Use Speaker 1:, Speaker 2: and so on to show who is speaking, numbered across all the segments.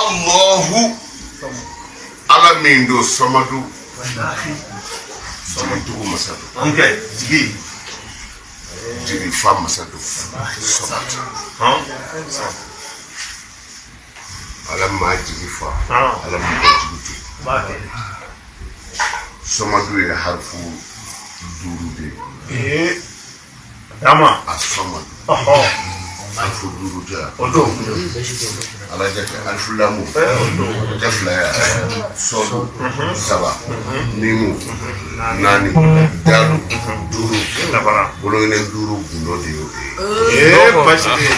Speaker 1: Allahu Ala min don Samadu jigitugu masa don.
Speaker 2: Ok, jigi.
Speaker 1: Jigi fa masa don. Samadu. Ala maa jigi fa. Ala mɔgɔ jigi tu. Samadu ye harifu duuru de
Speaker 2: ye. Dama.
Speaker 1: A Samadu. Alifu duuru tɛ yan.
Speaker 2: O don.
Speaker 1: Ala jate alifu lamu. O tɛ fila ye. Sɔdu saba. Mimu naani. Dalu duuru. Bolonkɔni duuru gundo de y'o
Speaker 2: ye. Ee basi tɛ.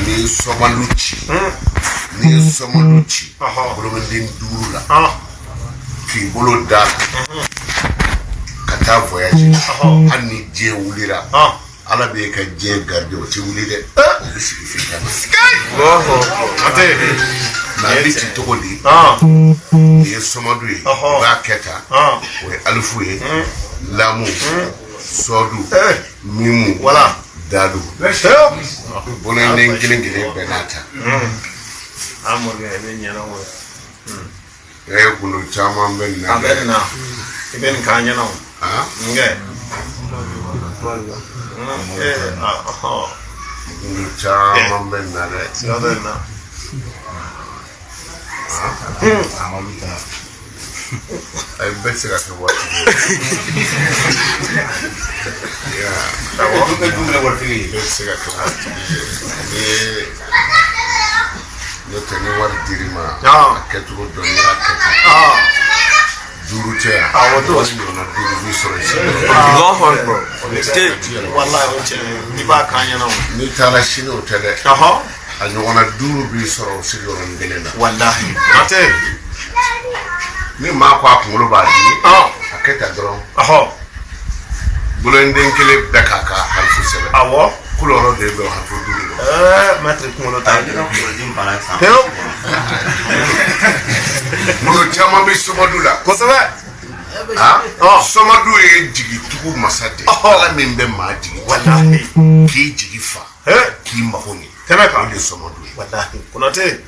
Speaker 1: N'i ye sɔmadu ci. N'i ye sɔmadu ci. Bolonkɔni duuru la. K'i bolo da la ka taa voyage hali ni diɲɛ wulira, Ala b'e ka diɲɛ garder, o tɛ wuli dɛ, o bɛ sigi f'i ka na. Mais a bɛ ci cogo di? Nin ye sɔmadu ye, i b'a kɛ tan, o ye alifu ye, lamu, sɔdu, mimu,
Speaker 2: wala
Speaker 1: dalu, bolonkɔni kelen kelen bɛɛ n'a ta.
Speaker 2: An morikɛ, i bɛ ɲɛna o.
Speaker 1: Ee, gundo caman bɛ nin na.
Speaker 2: A bɛ nin na. I bɛ nin k'an ɲɛna o. Nkɛ. Ee, ɔhɔ.
Speaker 1: Gundo caman bɛ nin na dɛ.
Speaker 2: Siga tɛ nin na.
Speaker 1: Ayi, bɛɛ tɛ se ka kɛ waritigi ye. Bɛɛ tɛ se ka kɛ waritigi ye. N'i ye n'o tɛ, ni wari dir'i ma, a kɛcogo dɔn, n'i y'a kɛ tan, duuru tɛ yan?
Speaker 2: Awɔ, t'o.
Speaker 1: Wari ɲɔgɔnna duuru b'i sɔrɔ i sen.
Speaker 3: Allahu akbar.
Speaker 2: Walayi, o tiɲɛ ye. I b'a k'an ɲɛna o.
Speaker 1: N'i taara sini, o tɛ dɛ. A ɲɔgɔnna duuru b'i sɔrɔ o sigiyɔrɔnin kelen na.
Speaker 2: Walahi. A tɛ.
Speaker 1: Ni maa ko a kunkolo b'a dimi, a kɛ tan dɔrɔn. Bolonden kelen bɛɛ k'a ka harifu sɛbɛn. Kulɔrɔ de bɛ harifu duuru la.
Speaker 2: Ɛɛ, mɛtiri kunkolo t'a pewu.
Speaker 1: Gundo caman bɛ sɔmadu la.
Speaker 2: Kosɛbɛ.
Speaker 1: Sɔmadu ye jigitugu masa de ye. Ala min bɛ maa jigi.
Speaker 2: Walahi.
Speaker 1: K'i jigi fa. K'i mago ɲɛ.
Speaker 2: Tɛmɛ kan.
Speaker 1: O de ye sɔmadu ye.
Speaker 2: Walahi. Konate.